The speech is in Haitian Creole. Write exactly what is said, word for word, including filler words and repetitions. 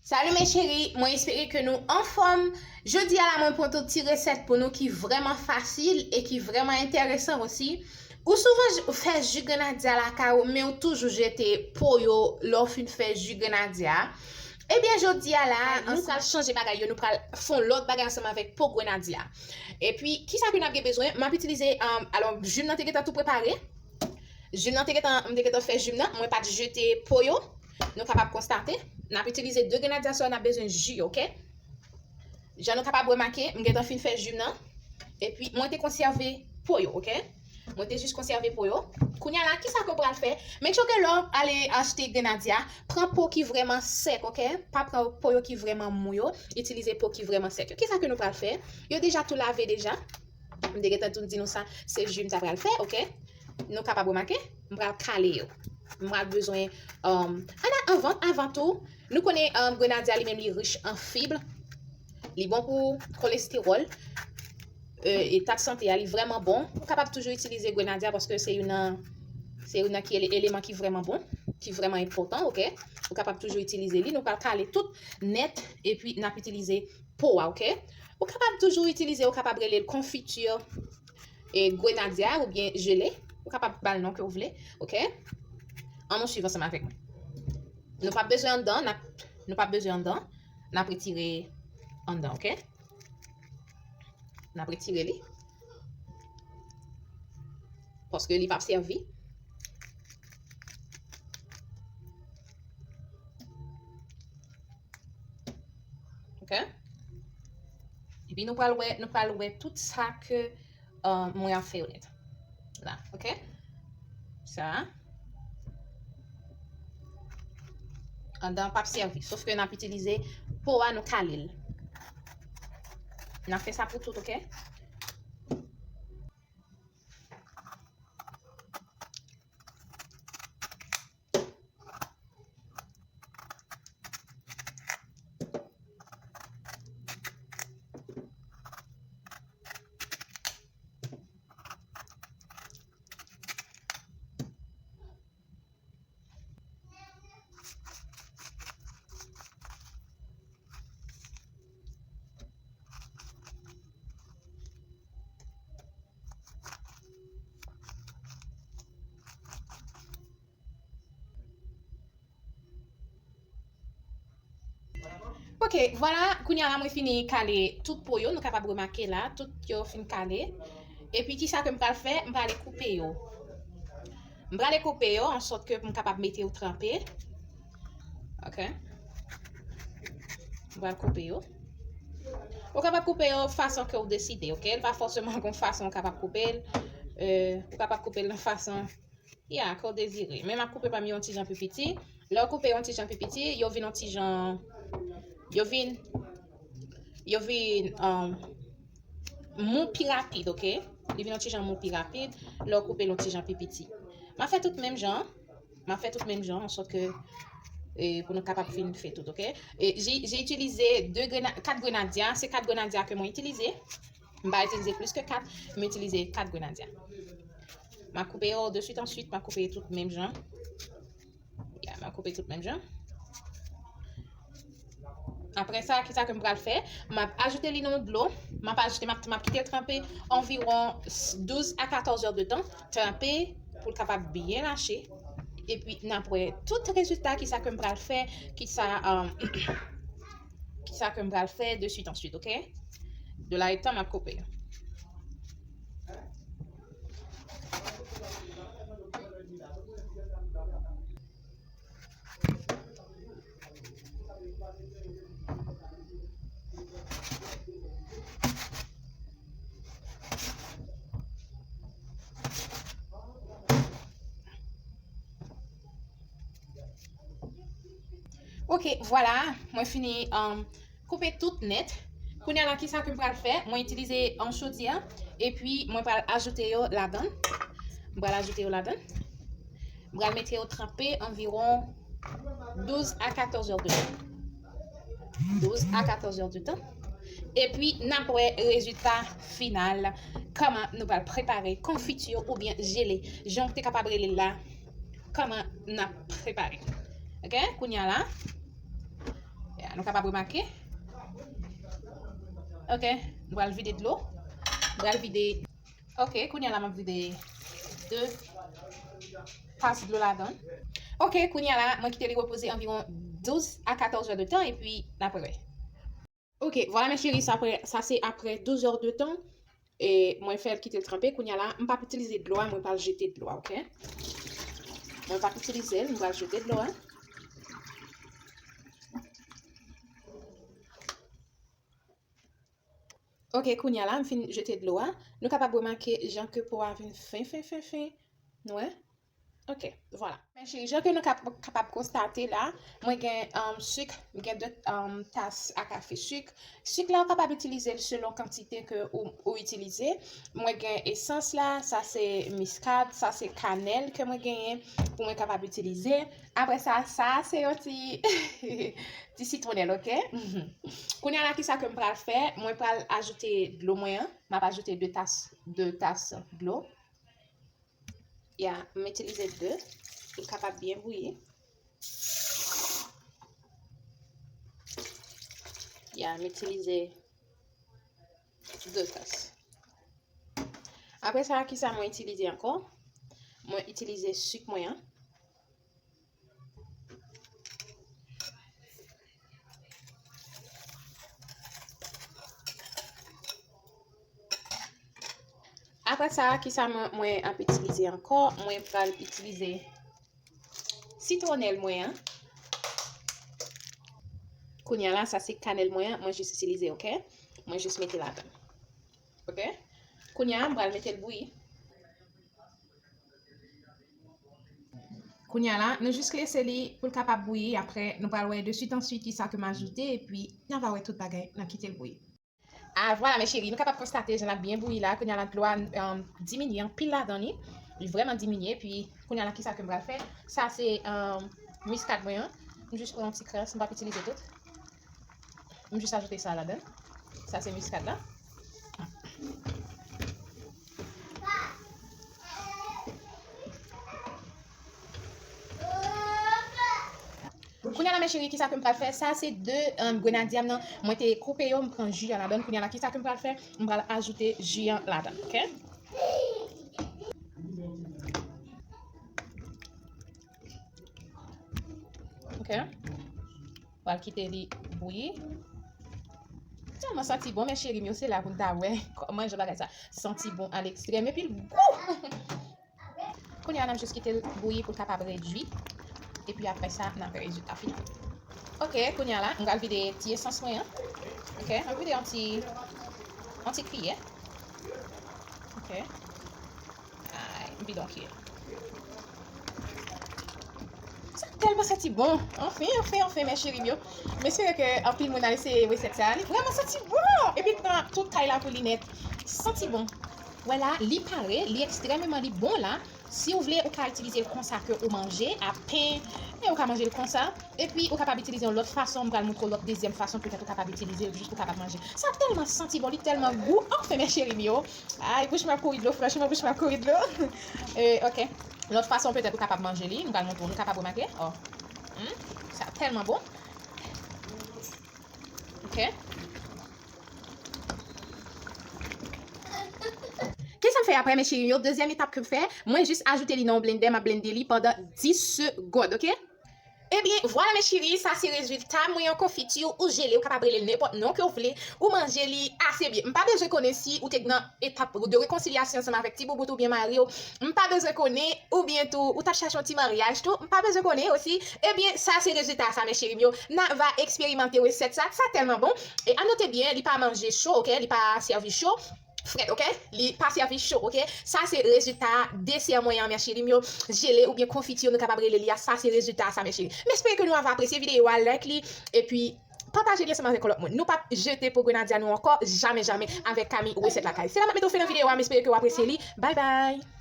Salut mes chéris, mwen espere ke nou anfòm. Jodi a la mwen pran yon ti resèt pou nou ki vrèman fasil e ki vrèman enteresan osi. Ou souvan j- fè ji grenadya lakay ou, men ou toujou jete po yo lè w fin fè ji grenadya a. Ebyen jodi a la, nou pral chanje bagay yo, nou pral fè yon lòt bagay ansanm avèk po grenadya. Epi, kisa ke n ap gen bezwen? M ap itilize, um, alò, ji m nan te gentan tou prepare. Ji m nan te gentan, m te gentan fè ji m nan, mwen pa t jete po yo. Nou kapab konstate, n ap itilize de grenadya sa yo, n ap bezwen ji yo, oke? Jan nou kapab remake, m gentan fin fè ji m nan. Epi, mwen te konsève po yo, oke? Mwen te jis konsève po yo. Kounye a la, kisa ke w pral fè? Make sure ke lè w ale achte grenadya, pran po ki vrèman sèk, oke? Pa pran po yo ki vrèman mou yo. Itilize po ki vrèman sèk yo. Kisa ke nou pral fè? Yo deja tou lave deja. M te gentan tou di nou sa, se ji m ta pral fè, oke? Nou kapab remake, m pral kale yo. M pral bezwen, um, ann- anvan, anvan tou, nou konnen, um, grenadya li menm li rich an fib. Li bon pou kolestewòl. Euh, eta de sante a, li vrèman bon. Ou kapab toujou itilize grenadya paske se youn nan, se youn nan ki ele- eleman ki vrèman bon, ki vrèman enpòtan, oke? Ou kapab toujou itilize li. Nou pral kale tout nèt, epi n ap itilize po a, oke? Ou kapab toujou itilize, ou kapab rele l konfiti e grenadya oubyen jele. Ou kapab ba l non ke w vle, oke? Ann nou swiv ansanm avèk mwen. Nou p ap bezwen anndan, n ap, nou p ap bezwen anndan. N ap retire anndan, oke? N ap retire li. Paske li p ap sèvi. Oke? Epi nou pral wè, nou pral wè tout sa ke, euh, mwen ap fè yo nèt. La, oke? Sa. Anndan p ap sèvi, sof ke n ap itilize po a, nou kale l. N ap fè sa pou tout, oke? Ok, vwala, kounye a la mwen fini kale tout po yo, nou kapab remake la, tout yo fin kale. Epi kisa ke m pral fè? M prale koupe yo. M prale koupe yo an sòt ke m kapab mete yo tranpe. Ok. M pral koupe yo. Ou kapab koupe yo fason ke w deside, ok? L pa fòseman gon fason ou kapab koupe l. Euh, ou kapab koupe l nan fason Ya, ke w dezire. Men m ap koupe pa m yo yon ti jan pi piti. Lè w koupe yon ti jan pi piti, yo vin yon ti jan, yo vin, yo vin, um, mou pi rapid, ok? Li vin yon ti jan mou pi rapid, lè w koupe l yon ti jan pi piti. M ap fè tout menm jan, m ap fè tout menm jan, an sòt ke, e, pou nou kapab fin fè tout, ok? E, j'ai, j'ai utilisé deux grena-, kat grenadya, se kat grenadya ke mwen itilize. M pa itilize plis ke kat, m itilize kat grenadya. M ap koupe yo de suite en suite, m ap koupe yo tout menm jan. Ya, m ap koupe tout menm jan. Apre sa, kisa ke m pral fè? M ap ajoute li nan dlo. M ap ajoute, m ap, m ap kite l tranpe anviwon douz a katòz è de tan. Tranpe pou l kapab byen lache. Epi, n ap wè tout rezilta, kisa ke m pral fè, kisa, um, kisa ke m pral fè de suite en suite, ok? De la etan m ap koupe. Ok, vwala, mwen fini, um, koupe tout nèt. Kounye a la, kisa ke m pral fè? Mwen itilize yon chodyè, epi mwen pral ajoute yo ladan. M pral ajoute yo ladan. M pral mete yo tranpe anviwon douz a katòz è de tan. Douz a katòz è de tan. Epi, n ap wè rezilta final, kòman nou pral prepare konfiti yo oubyen jele, jan w te kapab rele l la, kòman n ap prepare. Ok, kounye a la, ya, Nou kapab remake. Ok, m pral vide dlo. M pral vide. Ok, kounye a la, m ap vide de tas dlo ladan l. Ok, kounye a la, mwen kite li repoze anviwon douz a katòz è de tan, epi n ap wè. Ok, vwala, mes chéris, sa apre, sa se apre douz è de tan. E mwen fè l kite l tranpe. Kounye a la, m p ap itilize dlo a, mwen pral jete dlo a, ok? Mwen p ap itilize l, m pral jete dlo a. Ok, kounye a la, m fin jete dlo a. Nou kapab remake jan ke po a vin fen, fen, fen, fen. Nou wè? Ok, vwala. Mes chéris, jan ke nou kap-, kapab konstate la, mwen gen, um, sik, m gen de, um, tas a kafe sik. Sik la, ou kapab itilize l selon kantite ke ou, ou itilize. Mwen gen esans la, sa se miskad, sa se kanèl ke mwen genyen pou mwen kapab itilize. Apre sa, sa se yon ti, ti sitwonèl, ok? Kounye a la, kisa ke m pral fè? Mwen pral ajoute dlo mwen an. M ap ajoute de tas, de tas dlo. Ya, m itilize de pou l kapab byen bouyi. Ya, m itilize de tas. Apre sa, kisa mwen itilize ankò? Mwen itilize sik mwen an. Apre sa, kisa mwen, mwen ap itilize ankò? Mwen pral itilize sitwonèl mwen an. Kounye a la, sa se kanèl mwen an, mwen jis itilize, ok? Mwen jis mete ladan. Ok? Kounye a, m pral mete l bouyi. Kounye a la, nou jis lese li pou l kapab bouyi. Apre, nou pral wè de suite en suite kisa ke m ajoute, epi n a va wè tout bagay, n a kite l bouyi. Ah, vwala, mes chéris, nou kapab konstate jan l ap byen bouyi la. Kounye a la, dlo a, um, diminye anpil ladan li. Li vrèman diminye. Epi, kounye a la, kisa ke m pral fè? Sa se, um, miskad mwen an. M jis pran yon ti krans, m p ap itilize tout. M jis ajoute sa ladan. Sa se miskad la. Kounye a la, mes chéris, kisa ke m pral fè? Sa se de, um, grenadya m nan. Mwen te koupe yo, m pran ji a ladan. Kounye a la, kisa ke m pral fè? M pral ajoute ji an ladan, ok? Ok. Pral kite li bouyi. Tèlman santi bon, mes chéris m yo, se la pou n ta wè kòman jan bagay sa santi bon a lekstrèm. Epi l gou! Kounye a, n ap jis kite l bouyi pou l kapab redui. Epi apre sa, n ap wè rezilta final. Ok, kounye a la, m pral vide ti esans mwen an. Ok, m ap vide yon ti, yon ti kiyè. Ok. Ay, m vide yon kiyè. Sa tèlman santi bon. Anfen, anfen, anfen, mes chéris m yo. M espere ke anpil moun al eseye resèt sa. Li vrèman santi bon. Epi l pran tout kay la pou li nèt. Santi bon. Wè la, li pare, li ekstrèmeman li bon la. Si w vle, ou ka itilize l konsa ke ou manje, a pen, e ou ka manje l konsa. Epi, ou kapab itilize yon lòt fason, m pral montre w lòt dezyèm fason, petèt ou kapab itilize l jis pou w kapab manje. Sa tèlman santi bon, li tèlman gou. Anfen, mes chéris m yo. Ay, bouch mwen ap kouri dlo, franchman, bouch mwen ap kouri dlo. E, ok. Lòt fason, petèt ou kapab manje li, m pral montre w, nou kapab remake. Oh. Hmm, sa tèlman bon. Ok. Kisa m fè apre, mes chéris m yo? Dezyèm etap ke m fè, mwen jis ajoute li nan yon blendè, m ap blende li pandan dis segonn, ok? Ebyen, vwala, mes chéris, sa se rezilta mwen an, konfiti ou jele, ou kapab rele l nenpòt non ke w vle, ou manje li ase byen. M pa bezwen konnen si ou te nan etap de rekonsilyasyon ansanm avèk ti boubout oubyen mari w. M pa bezwen konnen, oubyen tou, ou t ap chache yon ti maryaj tou. M pa bezwen konnen osi. Ebyen, sa se rezilta a sa, mes chéris m yo. N a va eksperimante resèt sa. Sa tèlman bon. E anote byen, li pa manje cho, ok? Li pa sèvi cho. Frèt, ok? Li pa sèvi cho, ok? Sa se rezilta desè mwen an, mes chéris m yo. Jele oubyen konfiti yo, nou kapab rele li a. Sa se rezilta a sa, mes chéris. M espere ke nou ava apresye videyo a, like li. Epi, pataje li ansanm avèk yon lòt moun. Nou p ap jete po grenadya nou ankò, jamè, jamè, avèk Kami Resèt Lakay. Se la m ap mete w fen nan videyo a, m espere ke w apresye li. Bye bye!